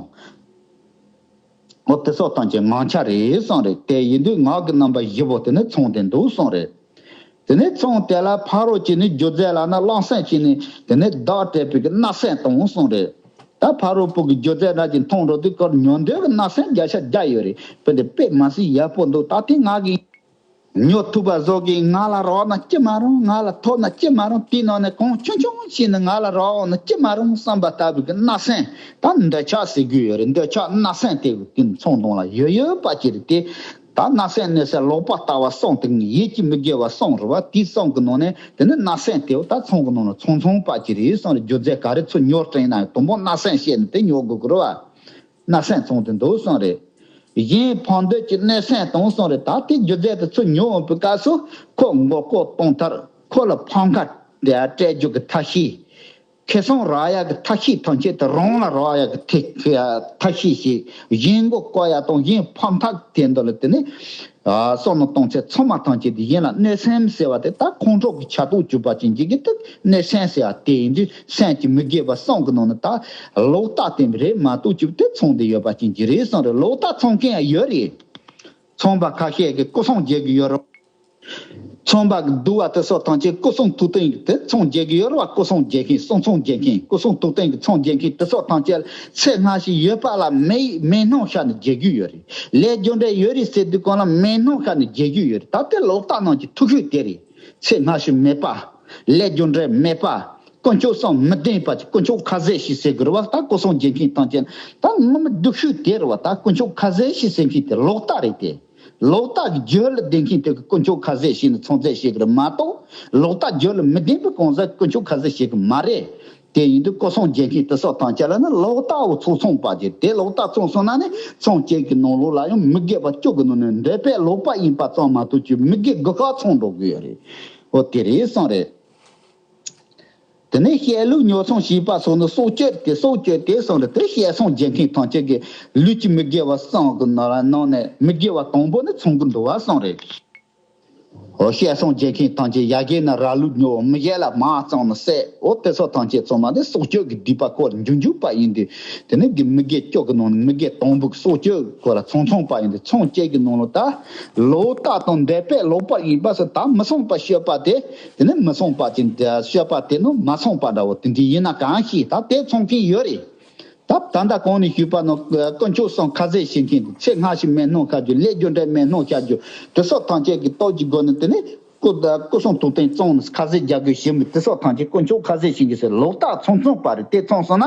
འོ་དེ་སོགས་བཏང་ཆེད་ངང་ཆ་རེད་གསུངས་རེད། དེ་ཡིན་དུས་ངག་གི་རྣམ་པ་བཞི་པོ་དེ་ནི་ཚོང་དེ་འདུག་གསུངས་རེད། དེ་ནས་ཚོང་དེ་ལ་ཕ་རོལ་གྱི་ནི་རྒྱུ་རྫས་ལ་ནི་བླང་སེམས་ཀྱིས་ནི་དེ་ནས་བདག་སྤྲད་པའི་གི་བརྣབ་སེམས་གཏོང་གསུངས་རེད། ད་ཕ་རོལ་པོ་གི་རྒྱུ་རྫས་འདྲ་ཅིག་མཐོང་འགྲོ་དུས་ཀར་ཉོ་འདོད་ཀྱི་བརྣབ་སེམས་བརྒྱ་ཆ་བརྒྱ་ཡོད་རེད། དཔེ་འདི་དཔེ་མ་སྲིད་ཡག་པོ་འདུག་ད་དེ་ང་གི་ཉོ་ཐུབ་པ་བཟོ་གི་ང་ལ་རག་ན་ཅི་མ་རུང་། ང་ལ་ཐོབ་ན་ཅི་མ་རུང་། དེའི་ནང་ནས་གོང་ཆུང་ཆུང་བྱས་ནས་ང་ལ་རག་འོང་ན་ཅི་མ་རུང་བསམ་པ་ལྟ་བུ་གི་བརྣབ་སེམས་ད་འདོད་ཆགས་ཟེར་རྒྱུ་ཡོད་རེད། འདོད་ཆགས་བརྣབ་སེམས་དེ་གི་ཚོང་དོན་ལ་ཡོད་ཡོད་པ་ཅིག་རེད་དེ། ད་བརྣབ་སེམས་གནོད་སེམས་ལོག་པ་ལྟ་བ་གསུམ་དེ་ཡིད་ཀྱི་མི་དགེ་བ་གསུམ་རེད་བ། དེའི་གསུམ་གྱི་ནང་ནས་དེ་ནི་བརྣབ་སེམས་དེ་ད་ཚོང་གི་ནང་ལ་ཚོང་ཚོང་པ་ཅིག་རེད་གསུངས་རེད། རྒྱུ་རྫས་ག་རེ་ཚུར་ཉོ་དྲན་ན་ཡང་དང་པོ་བརྣབ་སེམས་བཤད་ནས་དེ་ཉོ་དགོས་ཀྱི་རེད་བ། བརྣབ་སེམས་ཚོང་དེ་འདུག་གསུངས་རེད། གཞན་ཕམ་འདོད་ཀྱི་གནོད་སེམས་དང་གསུངས་རེད། ད་དེ་རྒྱུ་རྫས་དེ་ཚུར་ཉོ་འོང་པའི་སྐབས་སུ་ཁོ་མགོ་སྐོར་གཏོང་མཐར་ཁོ་ལ་ཕམ་ཁ་སྤྲད་རྒྱུ་གི་ཐབས་ཤེས། ཁེ་བཟང་རག་ཡག་གི་ཐབས་ཤེས་ཐམས་ཅད་དེ་རང་ལ་རག་ཡག་གི་ཐེ་ཐབས་ཤེས་ཤིག་གཞན་མགོ་སྐོར་ཡག་དང་གཞན་ཕམ་ཐག་དེ་འདི་ལ་དེ་ནི་བསམ་མནོ་གཏོང་ཚད་ཚང་མ་ཐམས་ཅད་དེ་གཞན་ལ་གནོད་སེམས་ཟེར་བ་དེ་ད་ཁོང་ཁྲོ་གི་ཆ་གཏོགས་གྱུར་པ་ཅན་གྱི་གི་དེ་གནོད་སེམས་ཟེར་བ་དེ་ཡིན་དུས་སེམས་ཀྱི་མི་དགེ་བ་གསུམ་གྱི་ནང་ནས་ད་ལོག་ལྟ་དེ་རེད་མ་གཏོགས་གྱུར་དེ་ཚང་དེ་ཡོད་པ་ཅན་གྱི་རེད་གསུངས་རེད། ལོག་ལྟ་ཚོང་མཁན་ཡང་ཡོད་རེད། ཚོང་པ་ཁ་ཤས་ཀྱིས་སྐུ་སྲུང་བྱེད་ཀྱི་ཡོད་རེད། ཚོང་པ་གི་སྡུག་པ་དེ་སོགས་ཐམས་ཅད་སྐུ་སྲུང་ཐུགས་རྟེན་གྱི་དེ་ཚོང་རྒྱག་གི་ཡོད་རེད་བ། སྐུ་སྲུང་རྒྱག་མཁན་སྲུང་ཚོང་རྒྱག་མཁན་སྐུ་སྲུང་ཐུགས་རྟེན་གྱི་ཚོང་རྒྱག་མཁན་དེ་སོགས་ཐམས་ཅད་ལ་ཚེ་སྔ་ཕྱི་ཡོད་པ་ལ་མེད་མེད་སྣང་ཤར་ནས་རྒྱག་རྒྱུ་ཡོད་རེད། ལས་རྒྱུ་འབྲས་ཡོད་རེད་ཟེར་དུས་གང་ལ་མེད་སྣང་ཤར་ནས་རྒྱག་རྒྱུ་ཡོད་རེད། ད་དེ་ལོག་ལྟ་རྣམས་ཀྱི་ཐུག་ཤུལ་དེ་རེད། ཚེ་སྔ་ཕྱི་མེད་པ། ལས་རྒྱུ་འབྲས་མེད་པ། དཀོན་མཆོག་གསུམ་མི་ལྡན་པ་ཅིག་དཀོན་མཆོག་ཁ་ཟས་ཤིག་ཟེར་དགོས་རེད་བ། ད་སྐུ་སྲུང་རྒྱག་མཁན་ཐམས་ཅད་ད་ངོ་མ་སྡུག་ཤོས་དེ་རེད་བ། ད་དཀོན་མཆོག་ཁ་ཟས་ཤིག་ཟེར་མཁན་དེ་ལོག་ལྟ་རེད་དེ། ལོག་ལྟ་གི་རྒྱུ་ལ་ལྡན་མཁན་དེ་གི་དཀོན་མཆོག་ཁ་ཟས་ཤིག་ནི་ཚོང་རྫས་ཤིག་རེད་མ་གཏོགས། ལོག་ལྟ་རྒྱུ་ལ་མི་ལྡན་པའི་གང་ཟག་དཀོན་མཆོག་ཁ་ཟས་ཤིག་གི་མ་རེད། དེ་ཡིན་དུས་སྐུ་སྲུང་རྒྱག་མཁན་དེ་སོགས་ཐམས་ཅད་ལ་ནི་ལོག་ལྟ་བོ་ཚོང་ཚོང་པ་ཅིག་དེ་ལོག་ལྟ་ཚོང་སོང་ན་ནི་ཚོང་བཅས་ཀྱི་ནང་ལོགས་ལ་ཡང་མི་དགེ་བ་བཅུ་གི་ནང་ནས་འདོད་པས་ལོག་པ་ཡིན་པ་ཙམ་མ་གཏོགས་ཀྱི་མི་དགེ་དགུ་ཁག་ཚང་འགྲོ་གི་ཡོད་རེད། འོ་དེ་རེད་གསུངས་རེད། དེ་ནས་བཤད་ལུགས་ཉོ་ཚོང་བྱས་པ་སོགས་ནི་སྲོག་གཅོད་དེ་སྲོག་གཅོད་དེ་གསུངས་རེད། དེ་བཤད་ཚོང་རྒྱག་མཁན་ཐམས་ཅད་ཀྱི་ལུས་ཀྱི་མི་དགེ་བ་གསུམ་གྱི་ནང་ལ་ནང་ནས་མི་དགེ་བ་དང་པོ་ནི་ཚོང་གི་འདུ་བ་གསུངས་རེད། འོ་བཤད་ཚོང་རྒྱག་མཁན་ཐམས་ཅད་ཡ་གྱལ་ན་ར་ལུག་ཉོ་མི་གཞན་ལ་མ་བཙོང་ནི་བསད། འོ་དེ་སོགས་ཐམས་ཅད་ཚང་མ་ནི་སྲོག་གཅོད་ཀྱི་སྡིག་པ་སྐོར་འཇུག་འཇུག་པ་ཡིན་དུས་དེ་ནི་གི་མི་དགེ་བཅུ་གི་ནང་ནས་མི་དགེ་དང་པོ་གི་སྲོག་གཅོད་སྐོར་ལ་ཚོང་ཚོང་པ་ཡིན་དུས་ཚོང་བཅས་ཀྱི་ནང་ལ་ད། ལོག་ལྟ་དང་འདོད་པས་ལོག་པ་ཡིན་པ་སོགས་ད་མི་ཚངས་པ་སྤྱོད་པ་དེ། དེ་ནི་མི་ཚངས་པ་ཅིག་སྤྱོད་པ་དེ་ནི་མ་ཚངས་པ་འདྲ་བོ་དེ་འདྲ་ཡིན་ན་གང་ཤེས། ད་དེ་ཚོང་མཁན་ཡོད་རེད། ད་ད་ལྟ་གོང་ནས་ཞུས་པ་ནང་དཀོན་མཆོག་གསུམ་ཁ་ཟས་བྱེད་མཁན་དེ་ཚེ་སྔ་ཕྱི་མེད་སྣང་ཤར་རྒྱུ། ལས་རྒྱུ་འབྲས་མེད་སྣང་ཤར་རྒྱུ། དེ་སོགས་ཐམས་ཅད་ཀྱི་སྟོབས་ཀྱི་སྒོ་ནས་དེ་ནི་ སྐུ་སྐུ་སྲུང་ཐུབ་བསྟན་ཚང་ནས་ཁ་ཟས་རྒྱག་དགོས་ཞེས་མི་དེ་སོགས་ཐམས་ཅད་དཀོན་མཆོག་ཁ་ཟས་ཤིང་གི་སེ་ལོག་ལྟ་ཚང་ཚང་པ་རེད། དེ་ཚང་སོང་ན་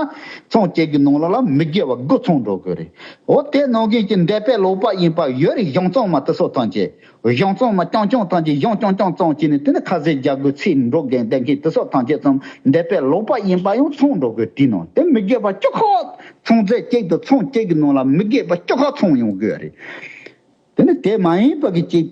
ཚང་གཅིག་གི་ནང་ལ་ལ་མི་དགེ་བ་དགུ་ཚང་འགྲོ་དགོས་རེད། འོ་དེ་ནང་གི་གི་འདས་པའི་ལོག་པ་ཡིན་པ་ཡོད་རེད། གཞུང་ཚང་མ་དེ་སོགས་ཐམས་ཅད། གཞུང་ཚང་མ་རྐྱང་རྐྱང་ཐམས་ཅད་གཞུང་རྐྱང་རྐྱང་ཚང་བྱས་ནས་དེ་ནི་ཁ་ཟས་རྒྱག་དགོས་ཚིག་འགྲོ་རྒན་བསྡད་མཁན་དེ་སོགས་ཐམས་ཅད་ཚང་འདས་པའི་ལོག་པ་ཡིན་པ་ཡང་ཚང་འགྲོ་དགོས། དེ་ནང་དེ་མི་དགེ་བ་བཅུ་ཁ་ཚང་རྫས་གཅིག་ཏུ་ཚང་གཅིག་གི་ནང་ལ་མི་དགེ་བ་བཅུ་ཁ་ཚང་ཡོང་དགོས་རེད། དེ་ནི་དེ་མ་ཡིན་པ་གི་གཅིག